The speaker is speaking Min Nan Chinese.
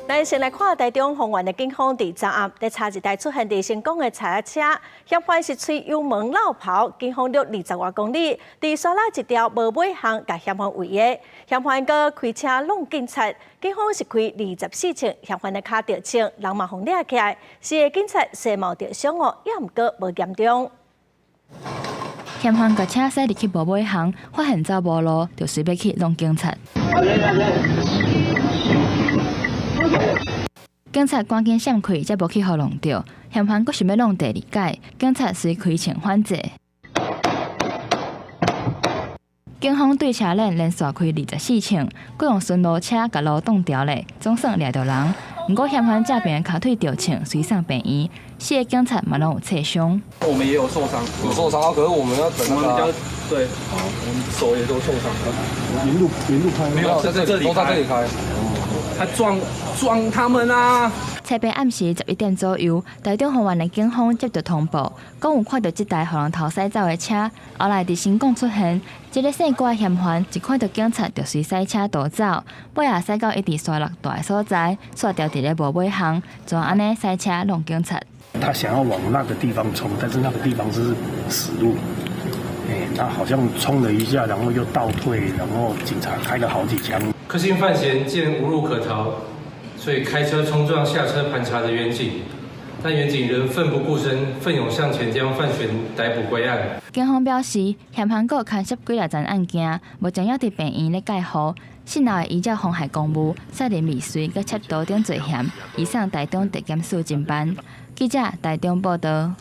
咱先來看台中豐原的警方佇昨暗佇查一台出現佇新港的柴車，嫌犯是催油門落跑，警方掠20外公里，佇沙拉一條無尾巷共嫌犯圍的，嫌犯閣開車挵警察，警方是開24槍，嫌犯的跤著槍，人嘛予掠起來，四个警察雖嘛著傷哦，也毋過無嚴重。嫌犯共車駛入去無尾巷，發現走無路，就隨欲去挵警察。警察趕緊閃開，才無去予挵著。嫌犯閣想欲挵第二擺，警察隨開槍反制。警方對車鏈連續開24槍，閣用巡邏車共路擋牢咧，總算掠著人。毋過嫌犯這邊跤腿著槍，隨送病院。四個警察嘛攏有擦傷。我們也有受傷，有受傷啊！可是我們要等那個，對，我們手也都受傷。沿路沿路開，沒有在這裡，都在這裡開。他撞撞他們啊！初八暗時11點左右，台中豐原的警方接到通報，講有看著這台予人偷駛走的車，後來佇新港出現，這个姓郭的嫌犯一看著警察就隨駛車逃走，尾仔駛到一佇沙鹿大的所在，煞牢佇咧無尾巷，就按呢駛車挵警察。他想要往那個地方衝，但是那個地方是死路，欸，他好像衝了一下，然後又倒退，然後警察開了好幾槍。柯姓范閒見無路可逃，所以開車衝撞下車盤查的員警，但員警仍奮不顧身，奮勇向前將范閒逮捕歸案。警方表示，嫌犯閣牽涉幾若樁案件，目前猶佇病院咧介護。訊後會依照妨害公務、殺人未遂、佮竊盜等罪嫌，移送台中地檢署偵辦。記者台中報導。